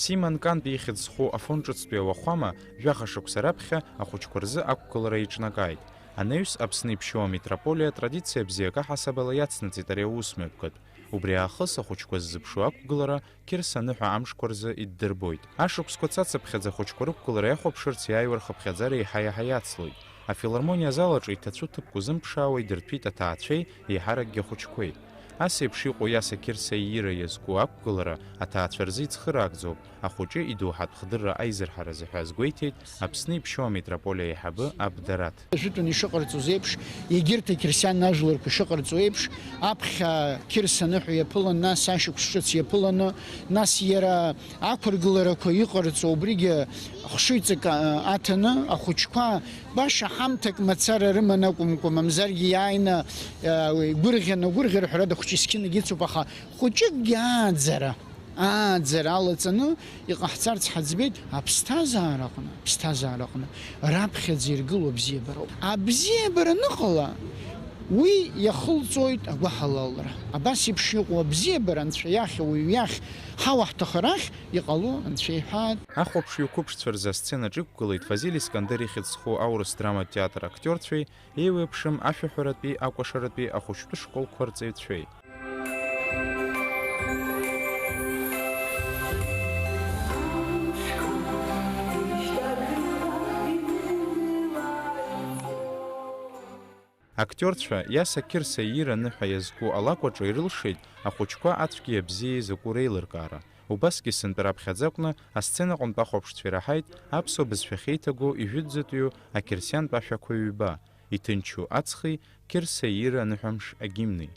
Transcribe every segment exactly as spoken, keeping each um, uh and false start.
Сима Нкантә ихьӡ зху Афон ҿыцтәи ауахәама жәаха шықәса раԥхьа ахәыҷқәа рзы ақәгылара иҿнакааит. Анаҩс Аԥсны иԥшьоу амитрополиа атрадициа бзиак аҳасабала иацнаҵеит ари аусмҩаԥгатә. Убри аахыс ахәыҷқәа ззыԥшу ақәгылара Қьырса аныҳәа амшқәа рзы иддырбоит. Ашықәсқәа цацыԥхьаӡа ахәыҷқәа рықәгылара иахәаԥшырц иааиуа рхыԥхьаӡара еиҳа-еиҳа иацлоит. Афилармониа азал аҿы иҭацәу ҭыԥк узымԥшаауа идырҭәит аҭаацәеи еиҳаракгьы ахәыҷқәеи. Ас еиԥш иҟоу Иаса Қьырса иира иазку ақәгылара аҭаацәа рзы ицхыраагӡоуп, ахәыҷы идоуҳатә хдырра аизырҳаразы ҳәа азгәеиҭеит Аԥсны иԥшьоу амитрополиа аиҳабы Аб Дараҭ. Ажәытәан ишыҟарҵоз еиԥш, егьырҭ ақьырсиан ажәларқәа ишыҟарҵо еиԥш, аԥхьа Қьырса аныҳәа иаԥылан, нас ашықәс ҿыц иаԥыланы, нас иара ақәыргыларақәа иҟарҵо, убригьы хшыҩҵак, а, аҭаны, ахәыҷқәа баша ҳамҭак мацара рыман акәымкәа, мамзаргьы иааины, а, уи гәырӷьаны, гәырӷьара ҳәарада, хәыҷы есқьынагь ицуп, аха хәыҷыкгьы ааӡара, ааӡара алаҵаны иҟаҳҵарц ҳаӡбеит аԥсҭазаараҟны, аԥсҭазаараҟны раԥхьаӡа иргылоу абзиабароуп. Абзиабара аныҟала, уи иахылҵоит агәаҳалалра. Абас еиԥш иҟоу абзиабара Анцәа иахь, ауаҩы иахь, ҳауа ҳҭахарахь иҟало Анцәа иҳәаат. Ахәаԥшҩы қәыԥшцәа рзы асценаҿ иқәгылеит Фазиль Искандер ихьӡ зху аурыс драматә театр актиорцәеи еиуеиԥшым ашәаҳәаратәи, акәашаратәи, ахәыҷтәы школқәа рҵаҩцәеи. Актиорцәа Иаса Қьырса иира аныҳәа иазку алакә аҿы ирылшеит ахәыҷқәа ацәгьеи абзиеи закәу реилыркаара. Убасгьы сынтәа раԥхьаӡа акәны асценаҟынтә ахәаԥшцәа ираҳаит аԥсуа бызшәахьеиҭагоу ижәытәӡатәиу ақьырсиантә ашәақәа ҩба, Иҭынчу аҵхи Қьырса иира аныҳәамш агимни.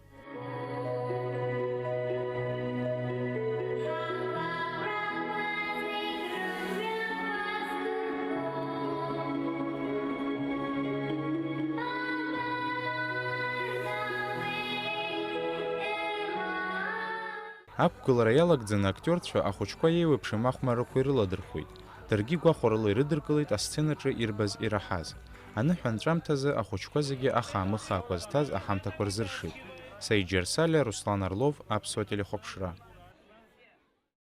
Ақәгылара иалагӡаны актиорцәа ахәыҷқәа еиуеиԥшым ахәмаррақәа ирыладырхәит. Даргьы гәахәарыла ирыдыркылеит асценаҿы ирбаз ираҳаз. Аныҳәа анҵәамҭазы ахәыҷқәа зегьы ахаа-мыхаақәа зҭаз аҳамҭақәа рзыршеит. Саид Џьарсалиа, Руслан Орлов, Аԥсуа телехәаԥшра.